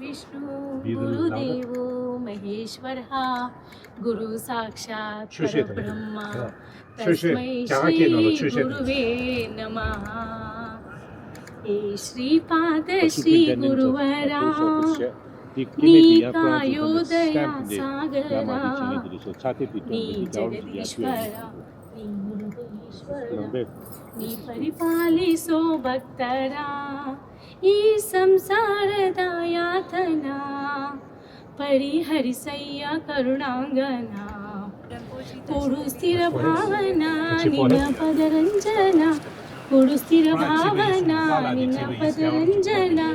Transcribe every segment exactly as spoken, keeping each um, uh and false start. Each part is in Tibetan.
विष्णु गुरुदेवो महेश्वरः गुरु साक्षात् परब्रह्म तस्मै श्री गुरुवे नमः। हे श्रीपाद श्री गुरुवरा, नी कायो दया सागरा, नी जगदीश्वरा, नी हृदयेश्वरा, नी परिपालिसो भक्तरा, ई संसारदा यातना परिहरिसय्या करुणांगना। कुरु स्थिर भावना निन पद रंजना, कुरु स्थिर भावना निन पद रंजना,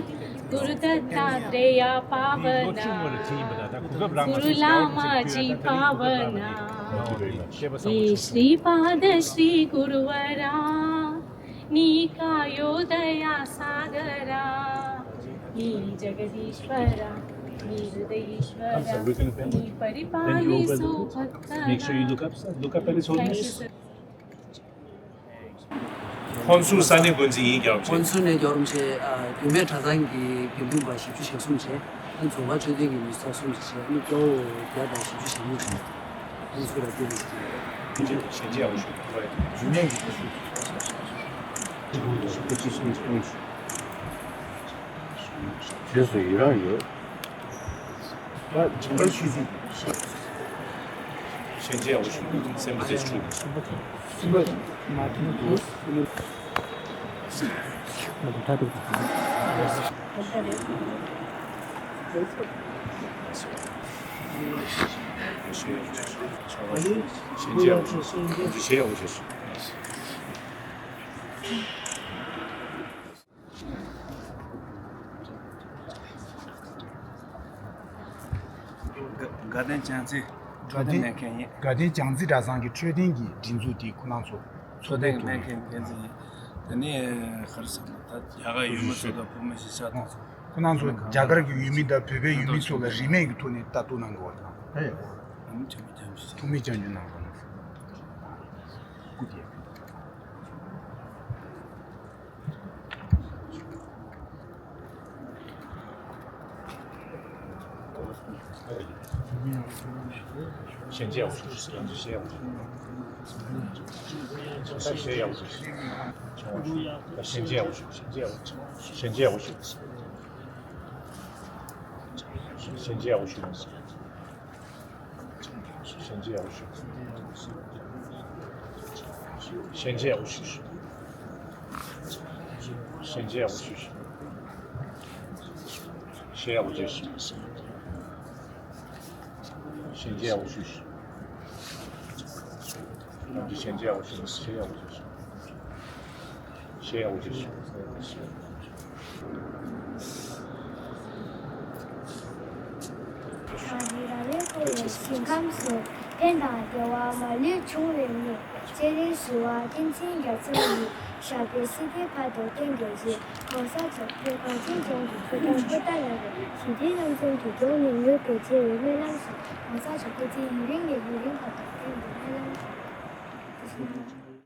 गुरु दत्तात्रेय पावना, गुरु लामाजी पावना। हे श्रीपाद श्री गुरुवरा, नी कायो दया सागरा, नी जगदीश्वरा, नी हृदयेश्वरा, नी परिपालिसो भक्तरा। Make sure you look up, look up at his holiness. ཧོན་སུར་ས་གནས་འགོ་འཛིན་ཡིན། རྒྱལ་བ་ཧོན་སུར་ནས་རྒྱལ་བ་རིན་པོ་ཆེ། ཨ། རྒྱུད་སྨད་གྲྭ་ཚང་གི་དགེ་འདུན་པ་བཞི་བཅུ་ཞེ་གསུམ་བྱས། ཨ་ནི་རྫོང་དཔོན་འཕྲོད་བསྟེན་གྱི་མི་ཚོགས་གསུམ་བྱས། ཨ་ནི་སྐྱོ་བོ་བརྒྱ་དང་བཞི་བཅུ་ཞེ་གཉིས་བྱས། ཨ་ནི་ཚུར་ལ་བསྟན་ནས་བྱས། རྗེས་སུ་ཡི་རང་ཡོད། ད་བྱང་པར་ཆུ་ཚིགས། ཞལ་མཇལ་ཡག་པོ་ཞུ། སེམས་པ་ཚེ་སྲུང་། སེམས་པ་མ་མཐུན་དུ། ཞལ་མཇལ་ཡག་པོ་ཞུ། ཞལ་མཇལ་ཡག་པོ་ཞུ། དགའ་ལྡན་བྱང་རྩེ་འཕྲོད་བསྟེན་ལེན་མཁན་ཡིན། དགའ་ལྡན་བྱང་རྩེ་གྲྭ་ཚང་གི་འཕྲོད་བསྟེན་གྱི་སྒྲིག་འཛུགས་དེ་ཁོ་རང་ཚོ་ཚོགས་འཕྲོད་བསྟེན་ལེན་མཁན་འགན་འཛིན་ཡིན། དེ་ནས་ག་རེ་ཟེར་ན། ད་རྒྱ་གར་ཡུལ་མི་ཚོ་དང་བོད་མི་གཞིས་ཆགས་དེ་ཚོ། ཁོ་རང་ཚོ་རྒྱ་གར་གྱི་ཡུལ་མི་དང་བོད་པའི་ཡུལ་མི་ཚོ་ལ་རིན་མེད་ཀྱི་ཐོག་ནས་ལྟ་རྟོག་གནང་དགོས་པ་དང་། ཐུགས་སྨོན་བྱང་ཆུབ་ཐུགས་སྨོན་བྱང་ཆུབ་གནང་དགོས་ན། སྐུ་དེ། ཞལ་མཇལ་ཡག་པོ་ཞུ། ཞལ་མཇལ་ཡག་པོ་ཞུ། ཞལ་མཇལ་ཡག་པོ་ཞུ། ཞལ་མཇལ་ཡག་པོ་ཞུ། ཞལ་མཇལ་ཡག་པོ་ཞུ། ཞལ་མཇལ་ཡག་པོ་ཞུ། ཞལ་མཇལ་ཡག་པོ་ཞུ། ཞལ་མཇལ་ཡག་པོ་ཞུ། ཞལ་མཇལ་ཡག་པོ་ཞུ། ཞལ་མཇལ་ཡག་པོ་ཞུ། ཞལ་ཡག་པོ་ཞུ། ཞལ་མཇལ་ཡག་པོ་ཞུ། ཞལ་མཇལ་ཡག་པོ་ཞུ། ཞལ་ཡག་པོ་ཞུ། ཞལ་ཡག་པོ་ཞུ། ཞལ་ཡག་པོ་ཞུ། ཞིང་ཁམས་སུ་ཕན་དང་བདེ་བ་མ་ལུས་འབྱུང་བའི་གནས། སྤྱན་རས་གཟིགས་དབང་བསྟན་འཛིན་རྒྱ་མཚོ་ཡི། ཞབས་པད་སྲིད་མཐའི་བར་དུ་བརྟན་པའི་རྗེ། ༸གོང་ས་མཆོག་བོད་གངས་ཅན་ལྗོངས་ཀྱི་སྐུ་དྲག་པོ་ཏཱ་ལ་རེད། ཞི་བདེའི་རྣམ་གསུམ་གྱི་ལྗོངས་ནས་མྱུར་དུ་མཇལ་བའི་སྨོན་ལམ་ཞུ། ༸གོང་ས་མཆོག་སྐུ་ཚེ་ཡུན་རིང་ནས་ཡུན་རིང་བར་དུ་བརྟན་པའི་སྨོན་ལམ་ཞུ།